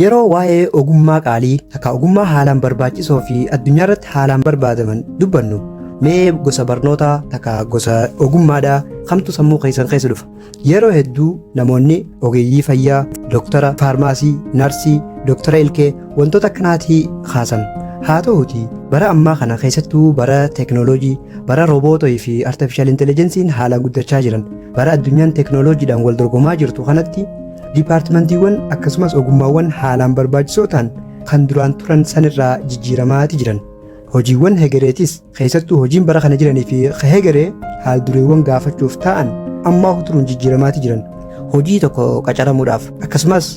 Yeroo waa'ee ogummaa qaalii takka ogummaa haalaan barbaachisoo fi addunyaa irratti haalaan barbaadaman dubbannu, mee gosa barnootaa takka gosa ogummaadhaa kamtu sammuu keessan keessa dhufa? Yeroo hedduu namoonni ogeeyyii fayyaa, doktara, faarmaasii, narsii, doktara ilkee, wantoota akkanaatii kaasan. Haa ta'uutii, bara ammaa kana keessattuu bara teeknooloojii, bara roobootoii fi artificial intelligence'n haalaan guddachaa jiran, bara addunyaan teeknooloojiidhaan wal dorgomaa jirtu kanatti, diipaartimentiiwwan akkasumas ogummaawwan haalaan barbaachisoo ta'an kan duraan turan sanirraa jijjiiramaati jiran. Hojiiwwan hegereetis, keessattuu hojiin bara kana jiranii fi hegeree, haal dureewwan gaafachuuf ta'an ammaa turuun jijjiiramaati jiran. Hojii tokko qacaramuudhaaf akkasumas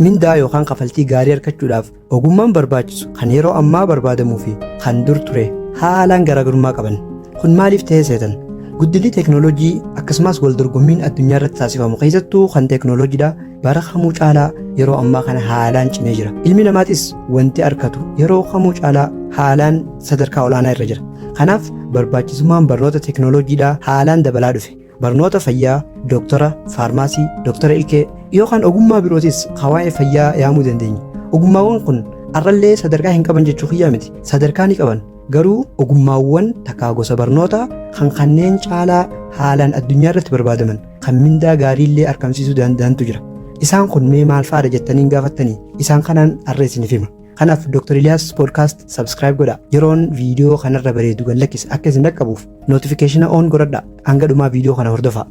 mindaa yookaan kafaltii gaarii argachuudhaaf ogummaan barbaachisu kan yeroo ammaa barbaadamuu fi kan dur ture haalaan garaagarummaa qaban. Kun maaliif ta'ee seetan? Guddinni teeknooloojii akkasumas wal dorgommiin addunyaa irratti taasifamu, keessattuu kan teeknooloojiidha, bara kamuu caalaa yeroo ammaa kana haalaan cimee jira. Ilmi namaatis wanti argatu yeroo kamuu caalaa haalaan sadarkaa olaanaa irra jira. Kanaaf barbaachisummaan barnoota teeknooloojiidhaa haalaan dabalaa dhufe. Barnoota fayyaa, dooktora, faarmaasii, dooktora ilkee yookaan ogummaa birootis waa'ee fayyaa yaamuu dandeenya. Ogummaawwan kun arrallee sadarkaa hin qaban jechuu kiyyaa miti. Sadarkaa ni qaban. Garuu ogummaawwan takkaa gosa barnootaa kan kanneen caalaa haalaan addunyaa irratti barbaadaman, kan mindaa gaariillee argamsiisuu danda'antu jira. Isaan kun mee maal fa'aadha jettanii gaafattanii, isaan kanaan har'a isiniif hima. Kanaaf Dr. Elias Podcast subscribe godha. Yeroon viidiyoo kanarra bareedu gad lakkise akka isin dhaqqabuuf notification on godhadha. Hanga dhumaa viidiyoo kana hordofaa.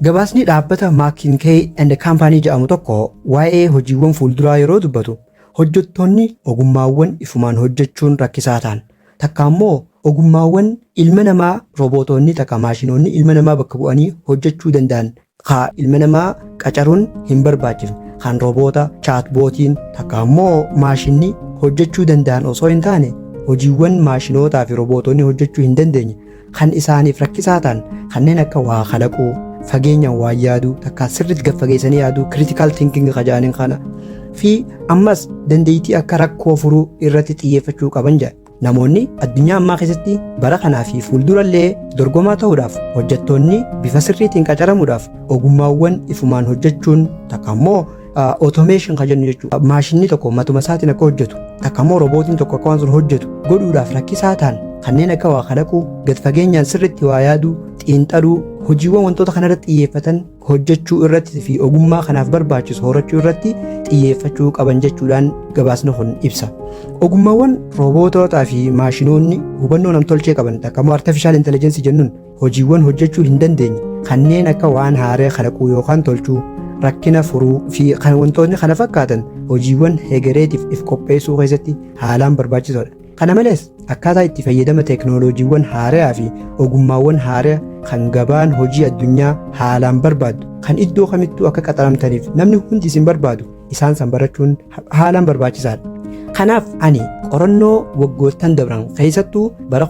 Gabaasni dhaabbata McKinsey and Company jedhamu tokko waa'ee hojiiwwan fuulduraa yeroo dubbatu, hojjettoonni ogummaawwan ifumaan hojjechuun rakkisaa ta'an takka immoo ogummaawwan ilma namaa roobootoonni takka maashinoonni ilma namaa bakka bu'anii hojjechuu danda'an, haa ilma namaa qacaruun hin barbaachifne, kan rooboota, chatbotiin takka immoo maashinni hojjechuu danda'an osoo hin taane, hojiiwwan maashinootaa fi roobootonni hojjechuu hin dandeenye kan isaaniif rakkisaa ta'an, kanneen akka waa kalaquu, fageenyaan waa yaaduu, takka sirriitti gad fageessanii yaaduu, critical thinking kajaaniin kana fi ammas dandeettii akka rakkoo furuu irratti xiyyeeffachuu qaban jedha. Namoonni addunyaa ammaa keessatti bara kanaa fi fuuldurallee dorgomaa ta'uudhaaf, hojjettoonni bifa sirriitiin qacaramuudhaaf, ogummaawwan ifumaan hojjechuun takka immoo automation kan jennu jechuudha. Maashinni tokko matuma isaatiin akka hojjetu, takka immoo roobootiin tokko akka waan sun hojjetu godhuudhaaf rakkisaa ta'an, kanneen akka waa kalaquu, gad fageenyaan sirriitti waa yaaduu, xiinxaluu, hojiiwwan wantoota kanarratti xiyyeeffatan hojjechuu irratti fi ogummaa kanaaf barbaachisu horachuu irratti xiyyeeffachuu qaban jechuudhaan gabaasni kun ibsa. Ogummaawwan rooboototaa fi maashinoonni hubannoo namtolchee qaban, takka immoo artificial intelligence jennuun, hojiiwwan hojjechuu hin dandeenye kanneen akka waan haaraa kalaquu yookaan tolchuu, rakkina furuu fi kan wantoonni kana fakkaatan hojiiwwan hegereetiif if qopheessuu keessatti haalaan barbaachisoodha. Kana malees, akkaataa itti fayyadama teeknooloojiiwwan haaraa fi ogummaawwan haaraa kan gabaan hojii addunyaa haalaan barbaaddu, kan iddoo kamittuu akka qaxaramtaniif namni hundi isin barbaadu, isaan san barachuun haalaan barbaachisaadha. Kanaaf ani qorannoo waggoottan dabran, keessattuu bara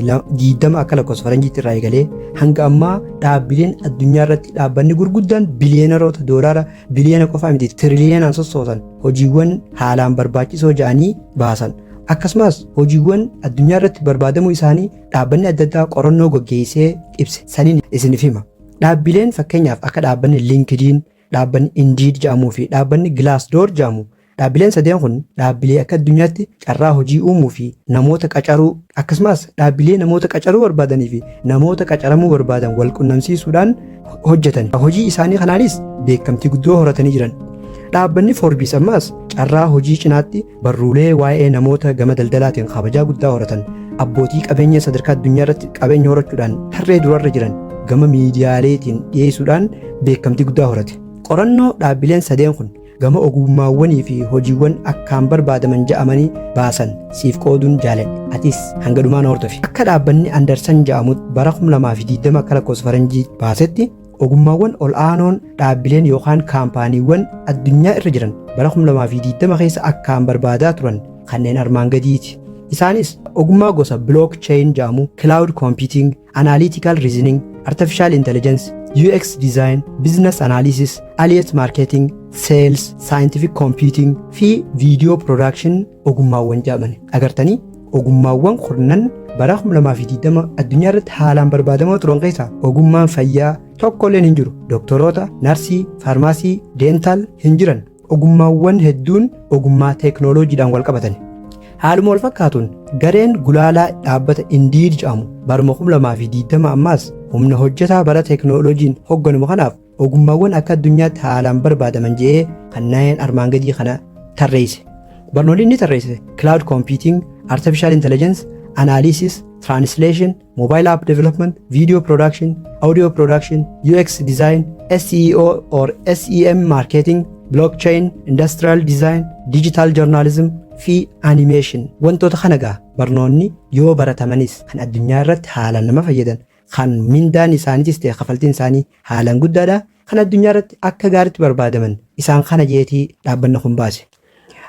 2020 akka lakkoofsa faranjiitti irraa eegalee hanga ammaa, dhaabbileen addunyaa irratti dhaabbanni gurguddaan biliyeenaroota doolaara biliyeena qofaa miti tiriliyoonaan sossoosan hojiiwwan haalaan barbaachisoo jedhanii baasan. Akkasumas hojiiwwan addunyaa irratti barbaadamuu isaanii dhaabbanni adda addaa qorannoo gaggeessee ibse saniin isiniif hima. Dhaabbileen fakkeenyaaf akka dhaabbanni LinkedIn, dhaabbanni Indeed jedhamuu fi dhaabbanni Glassdoor jedhamu, dhaabbileen sadeen kun dhaabbilee akka addunyaatti carraa hojii uumuu fi namoota qacaruu, akkasumas dhaabbilee namoota qacaruu barbaadanii fi namoota qacaramuu barbaadan wal qunnamsiisuudhaan hojjetan. Hojii isaanii kanaanis beekamtii guddoo horatanii jiran. Dhaabbanni Forbes ammaas carraa hojii cinaatti barruulee waa'ee namoota gama daldalaatiin kabajaa guddaa horatan, abbootii qabeenya sadarkaa addunyaa irratti qabeenya horachuudhaan tarree durarra jiran gama miidiyaaleetiin dhiyeessuudhaan beekamtii guddaa horate. Qorannoo dhaabbileen sadeen kun gama ogummaawwanii fi hojiiwwan akkaan barbaadaman ja'amanii baasan siif qooduun jaaladhe. Atis hanga dhumaan hordofi. Akka dhaabbanni Andersan ja'amu bara 2020 akka lakkoofsa faranjii baasetti, ogummaawwan ol aanoon dhaabbileen yookaan kaampaaniiwwan addunyaa irra jiran bara 2020 keessa akkaan barbaadaa turan kanneen armaan gadiiti. Isaanis ogummaa gosa blockchain jedhamu, cloud computing, analytical reasoning, artificial intelligence, UX design, business analysis, affiliate marketing, sales, scientific computing fi video production ogummaawwan jedhaman. Agartanii, ogummaawwan kurnan bara 2020 addunyaa irratti haalaan barbaadamaa turan keessaa ogummaan fayyaa tokkolleen hin jiru. Doktoroota, narsii, faarmaasii, dental hin jiran. Ogummaawwan hedduun ogummaa teeknooloojiidhaan wal qabatan. Haaluma wal fakkaatuun, gareen gulaalaa dhaabbata Indeed jedhamu baruma 2020 ammaas humna hojjetaa bara teeknooloojiin hoogganamu kanaaf ogummaawwan akka addunyaatti haalaan barbaadaman jedhee kanneen armaan gadii kana tarreesse. Barnoonni inni tarreesse cloud computing, artificial intelligence, analysis, translation, mobile app development, video production, audio production, UX design, SEO or SEM marketing, blockchain, industrial design, digital journalism fi animation. Wantoota kana gaa barnoonni yoo baratamanis kan addunyaa irratti haalaan nama fayyadan, kan mindaan isaaniitis ta'e kafaltiin isaanii haalaan guddaadha, kan addunyaa irratti akka gaariitti barbaadaman isaan kana jeetii dhaabbanni kun baase.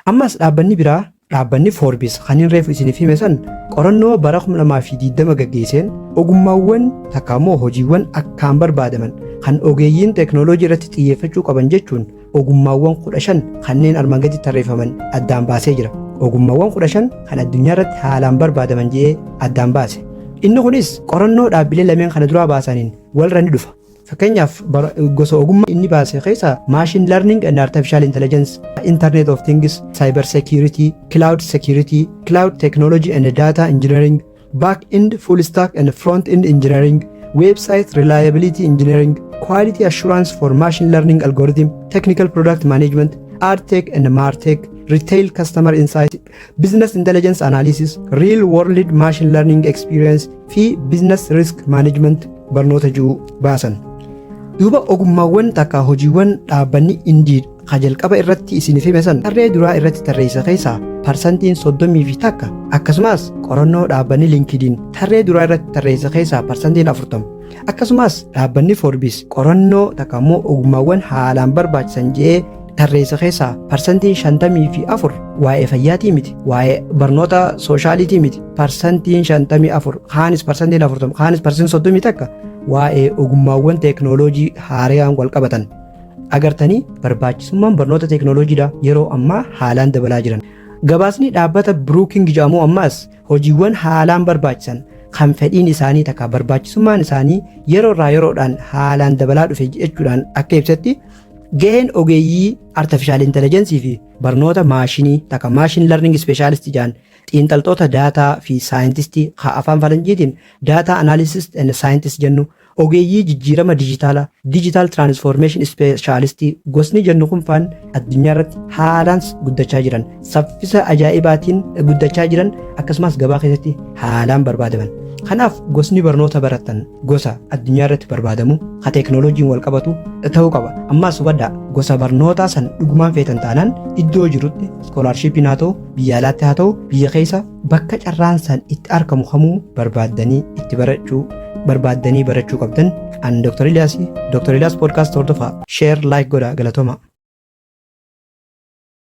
Ammas dhaabbanni biraa, dhaabbanni Forbes kan hin reefu isiniif hime san, qorannoo bara 2020 gaggeesseen ogummaawwan takka immoo hojiiwwan akkaan barbaadaman kan ogeeyyiin teeknooloojii irratti xiyyeeffachuu qaban jechuun ogummaawwan 15 kanneen armaan gaditti tarreeffaman addaan baasee jira. Ogummaawwan 15 kan addunyaa irratti haalaan barbaadaman jedhee addaan baase. Inni kunis qorannoo dhaabbilee lameen kana duraa baasaniin walirra ni dhufa. Fakkeenyaaf, gosa ogummaa inni baase keessa machine learning and artificial intelligence, internet of things, cyber security, cloud security, cloud technology and data engineering, back end, full stack and front end engineering, website reliability engineering, quality assurance for machine learning algorithm, technical product management, adtech and martech, retail customer insight, business intelligence analysis, real world machine learning experience fi business risk management barnoota jiru baasan. Duuba, ogummaawwan takka hojiiwwan dhaabbanni Indeed ka jalqaba irratti isiniif hime san tarree duraa irratti tarreessa keessaa 31%, akkasumas qorannoo dhaabbanni LinkedIn tarree duraa irratti tarreessa keessaa 40%, akkasumas dhaabbanni Forbes qorannoo takka immoo ogummaawwan haalaan barbaachisan jedhee tarreessa keessaa 54% waa'ee fayyaatii miti, waa'ee barnoota sooshaaliitii miti, 54%, kaanis 40%, kaanis 31% waa'ee ogummaawwan teeknooloojii haaraan wal qabatan. Agartanii, barbaachisummaan barnoota teeknooloojiidha yeroo ammaa haalaan dabalaa jiran. Gabaasni dhaabbata Brookings jedhamu ammaas hojiiwwan haalaan barbaachisan kan fedhiin isaanii takka barbaachisummaan isaanii yeroo irraa yeroodhaan haalaan dabalaa dhufe jechuudhaan akka ibsetti, gaheen ogeeyyii artificial intelligence fi barnoota maashinii takka machine learning specialist jedhan, xiinxaltoota daataa fi saayintistii afaan faranjiitiin data analyst and scientist jennu, ogeeyyii jijjiirama dijitaalaa, digital transformation specialist gosni jennu kun faan addunyaa irratti haalaan guddachaa jiran, saffisa ajaa'ibaatiin guddachaa jiran, akkasumas gabaa keessatti haalaan barbaadaman. Kanaaf gosni barnoota baratan gosa addunyaa irratti barbaadamu ka teeknooloojiin wal qabatu ta'uu qaba. Ammaas hubadhaa, gosa barnootaa san dhugumaan feetan taanaan iddoo jirutti scholarshipiin haa ta'u, biyya alaatti haa ta'u, biyya keessa bakka carraan san itti argamu kamuu barbaaddanii itti barachuu barbaaddanii barachuu qabdan. Ani Dr. Iliyaas, Dr. Iliyaas Podcast hordofaa, share, like godhaa. Galatooma.